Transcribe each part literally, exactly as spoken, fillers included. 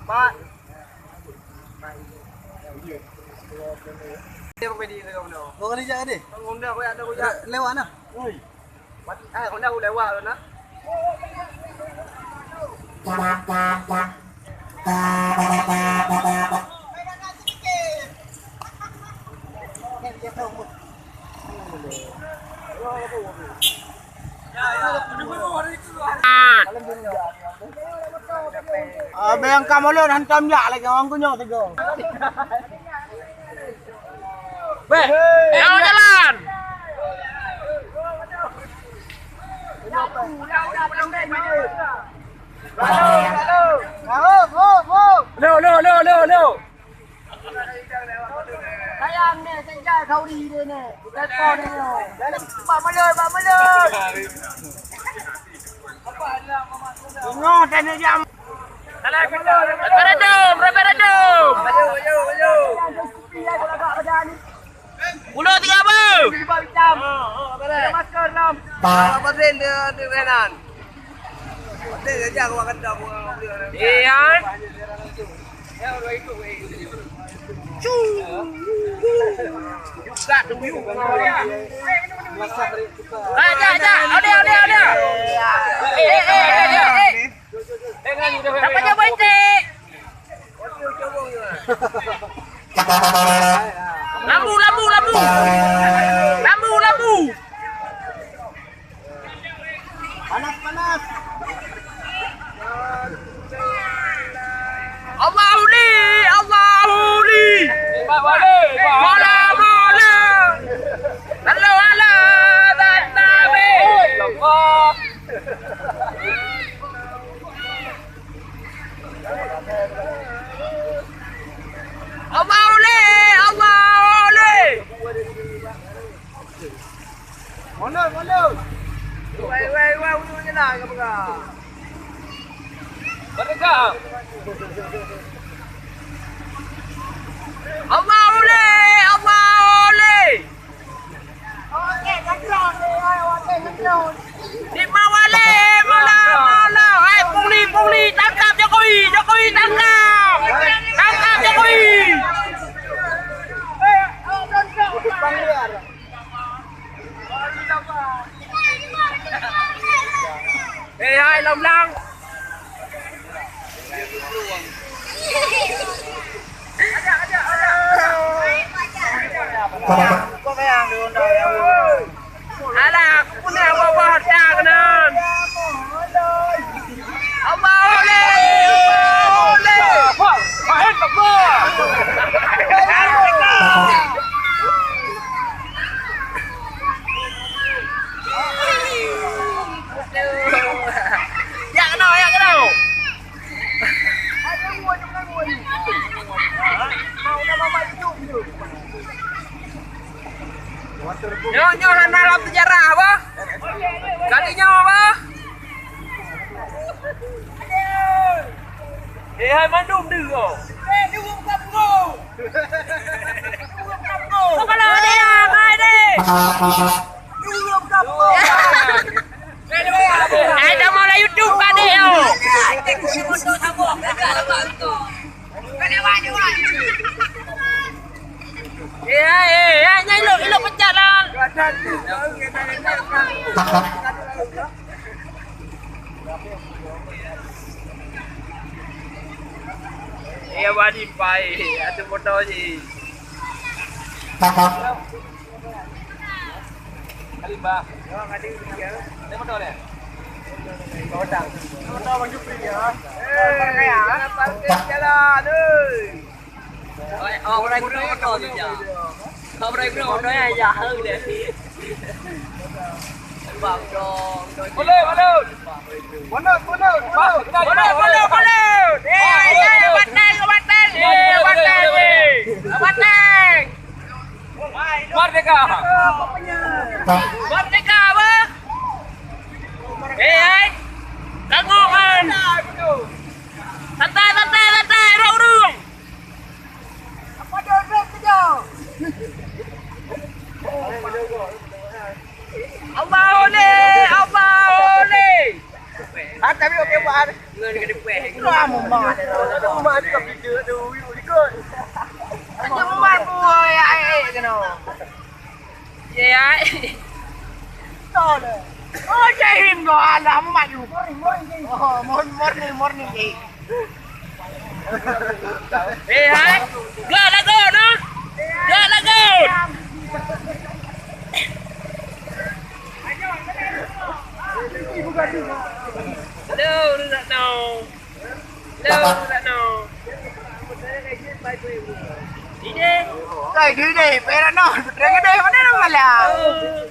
Pak. Dia komedi ke kau ni? Kau kali jak tadi? Honda kau ada kau jak. Lewat nah. Oi. Mat-, eh, Honda aku lewat tu nah. Abang kamu lon hantam jak lagi orang kunyong tiga. Beh, eh, jalan. Lo, lo, lo, lo, lo. Sayang ni, sejak kau di dia ni. Telepon ni. Dalam tempat melon, tempat melon. Tengok, tengok jam. Referendum, referendum. Ayo, ayo, ayo. Puluh tiga bu. Masker enam. Pak Padrin di, di Renan. Padrin saja aku akan dah buang. Iya. Aja, aja. Ada, ada, ada. Eh, eh, eh, eh, eh. Apa jawaban cek? Lambu, lambu, lambu. Lambu, lambu. Panas, panas. Allahu li, Allahu li. Mola, mola. Sallu ala Nabi. Allahu li, Allahu li. Mundur, mundur. Wai, wai, wai, mundur je lah, ka peugah. Merdeka. Allahu li, Allahu li. Di mawale, mala, mala. Hai, Pungli, Pungli, tangkap Jokowi, Jokowi, tangkap. Tangkap Jokowi. Eh, hai, Long Lang. Alah, aku pun nak buat-buat dah kena. Allahu Akbar. Allahu Akbar. Ya kena, ya kena. Nyoe, nyoe hana lam sejarah, bah. Kali nyoe, bah. Eh, hai mandum deuh, oh. Kepala dia, mai deh. Hai, dah mulai YouTube, Pak Dek, oh. Eh, eh, eh, eh, nyan ilok, ilok pecat lah. Eh, Abang Adi pai, ada motor je. Kalimba. Ada motor dia? Motor Bang Jupri dia. Eh, parkir jalan, eh. Oi, orang guna motor je, ya. Orang guna motor ya, ya, hang dia. Bang, dong, dong. Boleh, boleh. Boleh, boleh, boleh. Boleh, boleh, boleh. Eh, eh, batang, batang. Eh, batang, eh. Batang. Merdeka! Merdeka apa? Eh, hai! Tangok kan! Santai, santai, santai! Urung, urung! Apa dia, dia kerja? Allahu le, Allahu le. Ah, tapi okey, buat. Ngon ke depan. Kamu mah. Kamu mah juga video tu, yuk ikut. Kamu mah buat ya, eh, eh, kena. Ya, ya. Tahu dah. Oh, jahil kau, alah, amat you. Morning, morning, eh. Oh, morning, morning, morning, eh. Eh, hai. Gak lagu, no? Gak lagu. Hello, Ruzakno. Hello, Ruzakno. Ide. Hai, ide, ide. Pera no. Pera gede, mana nama lah? Oh.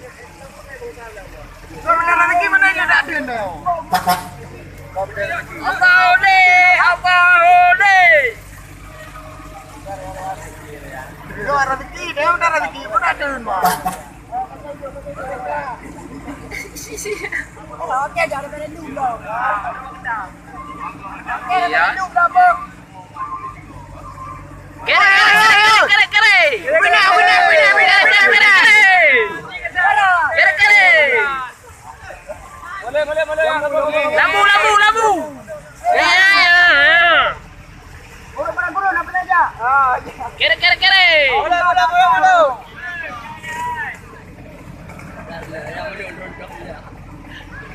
Kau benar lagi, mana yang ada tu? Apa oleh? Apa oleh? Kau rezeki, dia udah rezeki, pun ada tu, Bang. Oke, jangan pada dulu. Oke, pada dulu, Bang. Kere, kere, kere, kere, kere. Bina, bina, bina, bina, bina, bina. Kere, kere. Boleh, boleh, boleh. Labu, labu, labu. Ya, ya, ya. Kere, kere, kere. Boleh, boleh, boleh, boleh.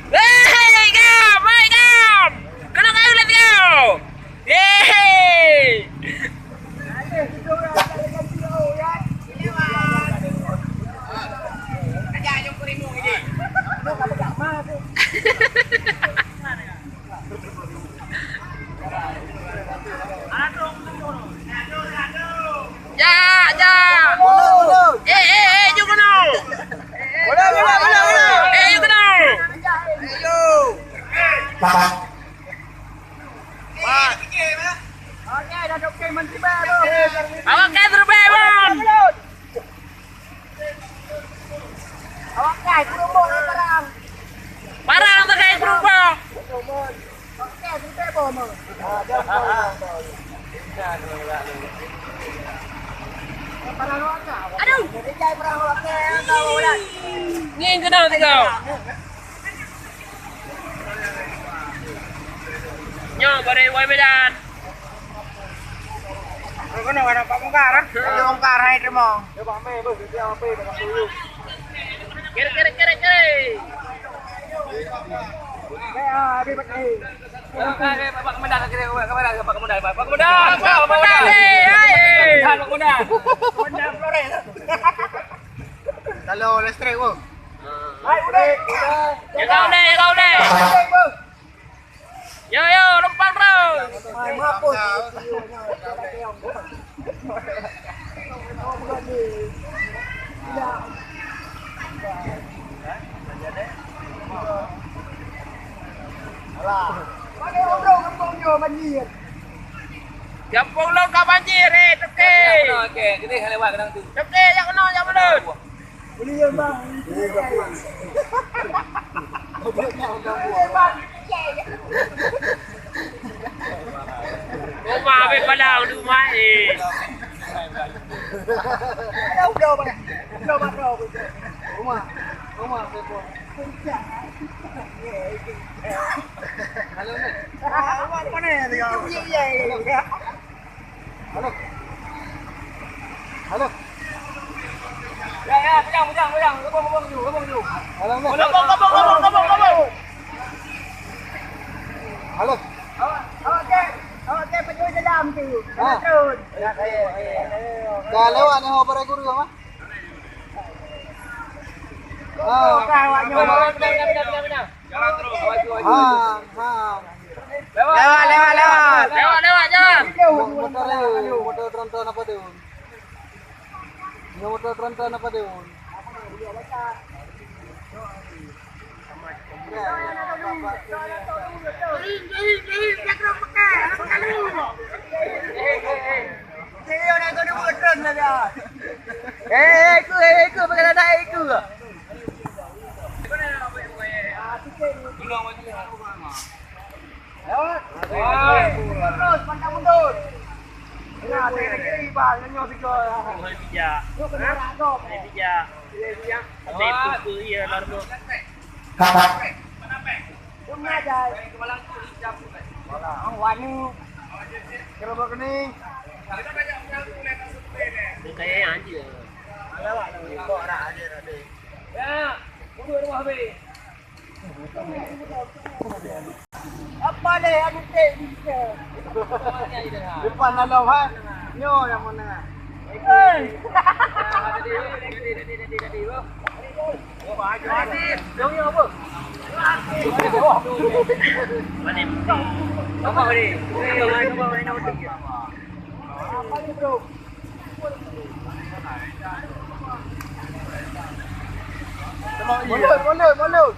Hei, gam, hai, gam. Kena kayu lah, gam. Yeay! Jak, jak! Eh, eh, eh, jom keunoe! Eh, jom keunoe! Awak kai seureubai, Bang! Awak kai seureubai, parang. Parang tu kai seureubai. Awak kai seureubai, Bang. Aduh. Ngieng keunoe sigoe. Nyoe bareng Iwan Medan. Kena, kena Pak Mungkar, ah. Pak Mungkar, hai, terima. Kere, kere, kere, kere. Pak Komandan, Pak Komandan, Pak Komandan, Pak Komandan. Pak Komandan, eh, hai. Pak Komandan. Pak Komandan Flores. Lalu listrik, Bang. Hai, udah. Ya kau deh, ya kau deh. Yo, yo, lempang terus. Gampông lôn ka banjir, eh, Toke. Toke, jak keunoe, jak buleuen. Uma habéh padang di rumah, eh. Uma, uma, Halo. Halo. Ya, ya, pejang, pejang, pejang. Gabung, gabung, gabung, gabung. Halo, halo. Gabung, gabung, gabung, gabung, gabung, gabung. Halo. Awak, awak cek, awak cek pencuri dalam tu. Ha. Betul. Ya, saya, saya. Dah lewat ni, awak pada guru, apa? Oh, kan awak nyoba. Benar, benar, benar, benar. Jalan terus. Ha, ha. Lewat, lewat, lewat. Lewat, lewat, jalan. Motor, motor tronton apa tu? Ini motor tronton apa tu? Eh, eh, ikut, eh, ikut, pakai dadak, eh, ikut. Lewat. Terus, pantang mundur. Nah, saya kiri, Bang, nyoh tiga. Boleh bijak. Nyoh kena rak tu. Boleh bijak. Apa leh anu tek ni? Depan dalam, ha? Nyoe yang mana? Hei! Mulut, mulut, mulut.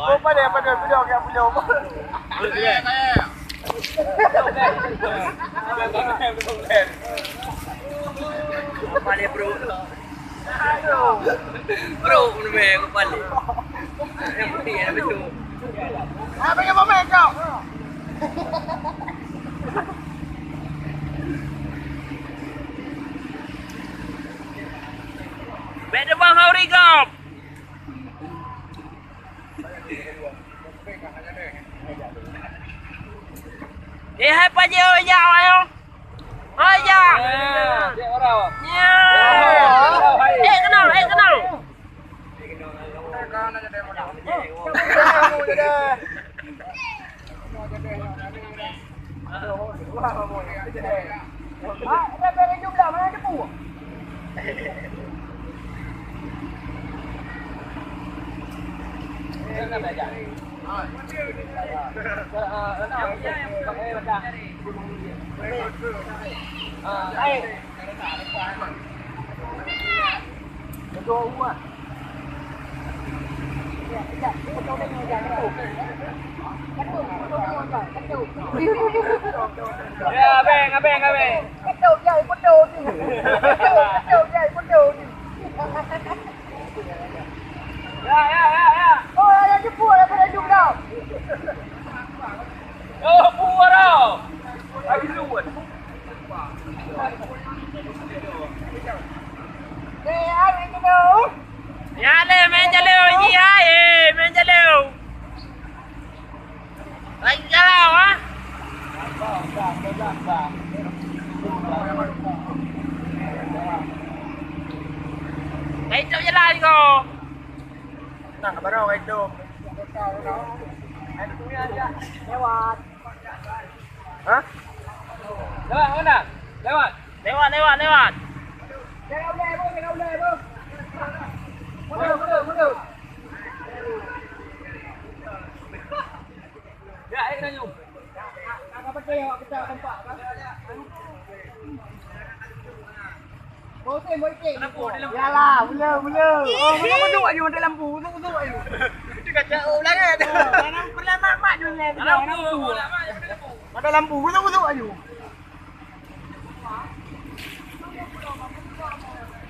Apa dia, apa dia? Apa dia? Apa dia? Apa dia, bro? Bro, pun meh kepala. Yang penting ada betul. Apa yang mau main kau? Bek depan Hauri Gop. Eh, hai Pak Jio, ya, ayo. Hai, ya. Ya. Ya. Eh, kenal, eh, kenal. Ya, abeng, abeng, abeng. Ya, ya, ya, ya. Oh, ada jemput, ada jemput dah. Oh, buah dah. Lagi luwet. Ya, le, main jaleu, ji hai, eh, main jaleu. Lagi galau, ah. Hai, cok jalan ko. Nah, baru itu. Lewat. Hah? Lewat mana? Lewat. Lewat, lewat, lewat. Mundur, mundur, mundur. Ya, eh, kena nyoe. Yalah, mula, mula. Oh, mula masuk aju mata lampu, masuk, masuk aju. Itu kacau, oh, belakang. Mana pernah mak, mak dulu, eh, mata lampu, masuk, masuk aju.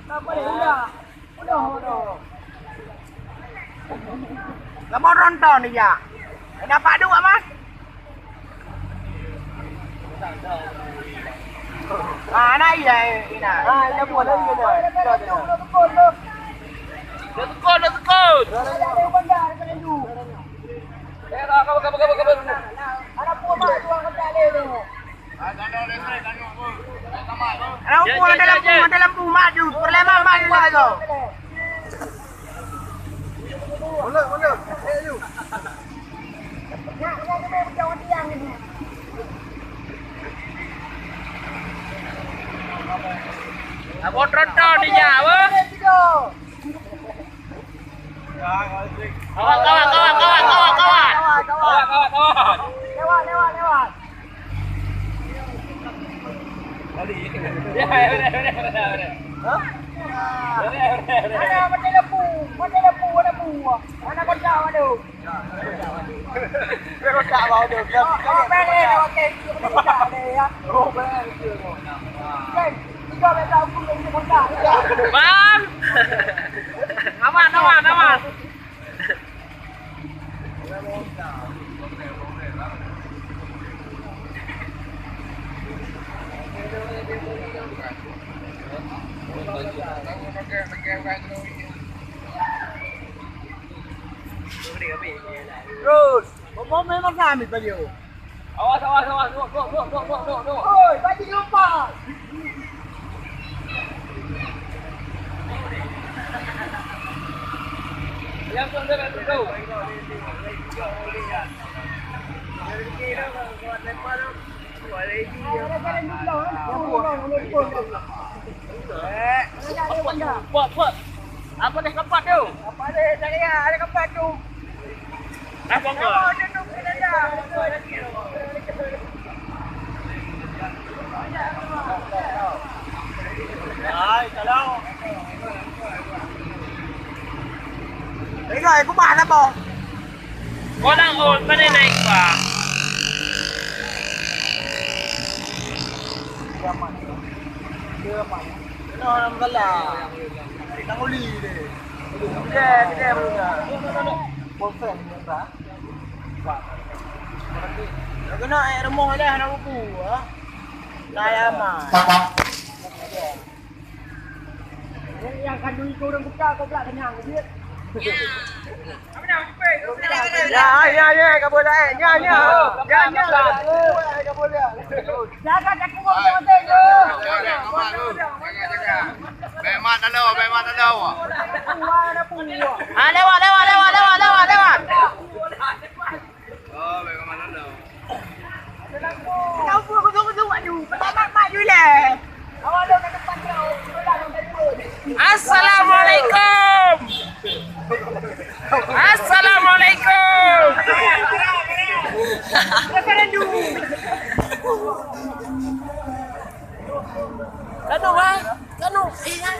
Tak boleh, udah. Udah, udah. Kamu nonton ni ya. Dapat dua, Mas. Ah, anak iya, eh, Ina. Ah, iya, buat lagi, buat. Dah tekun, dah tekun. Anak buah mak, dua kali tu. Anak buah, ada lampu, ada lampu, maju. Perlema, maju lah tu. Boleh, boleh. Eh, you. Abang tronton ni nya, apa? Kawat, kawat, kawat, kawat, kawat, kawat. Kawat, kawat, kawat. Lewat, lewat, lewat. Tadi. Ya, ya, benar, benar, benar, benar. Hah? Benar, benar, benar. Mana mati lampu? Mati lampu, lampu. Mana kontak, aduh? Dia kontak bawah tu. Dia, oh, dia, oh, dia bang, eh, kontak. Dia pakai itu, dia kontak dia, ya. Oh, bang, itu. Bang, tiga meter aku yang dia kontak. Bang. Aman, aman, aman. Terus, bomong memang kami beliau. Awas, awas, awas. Duh, duh, duh. Oi, baju lompat. Yang tu, dia tu. Buat, buat. Apa dia kapat tu? Apa dia? Tak ada, ada kapat tu. Dah bongkar. Hai, kalau. Tinggal aku bah dah bong. Orang on pada naik bah. Dia aman. Dia aman. Kena dalam galah. Tanguli dia. Dia, dia baru dah. Bosan dia, bah. Kena, eh, rumoh dah nak buku, ah. Dah lama. Yang kandung itu orang buka, kau pula kenyang, dia. Ya, ya, ya, kabur dah, eh. Ya, ya. Ya, ya. Kabur dah. Jaga jaku orang penting tu. Jaga, jaga. Bèk mat talo, bèk mat talo. Ah, lewat, lewat, lewat, lewat, lewat, lewat. Oh, bèk mat talo. Assalamualaikum. Assalamualaikum. Kanu, ah? Kanu, eh, ah.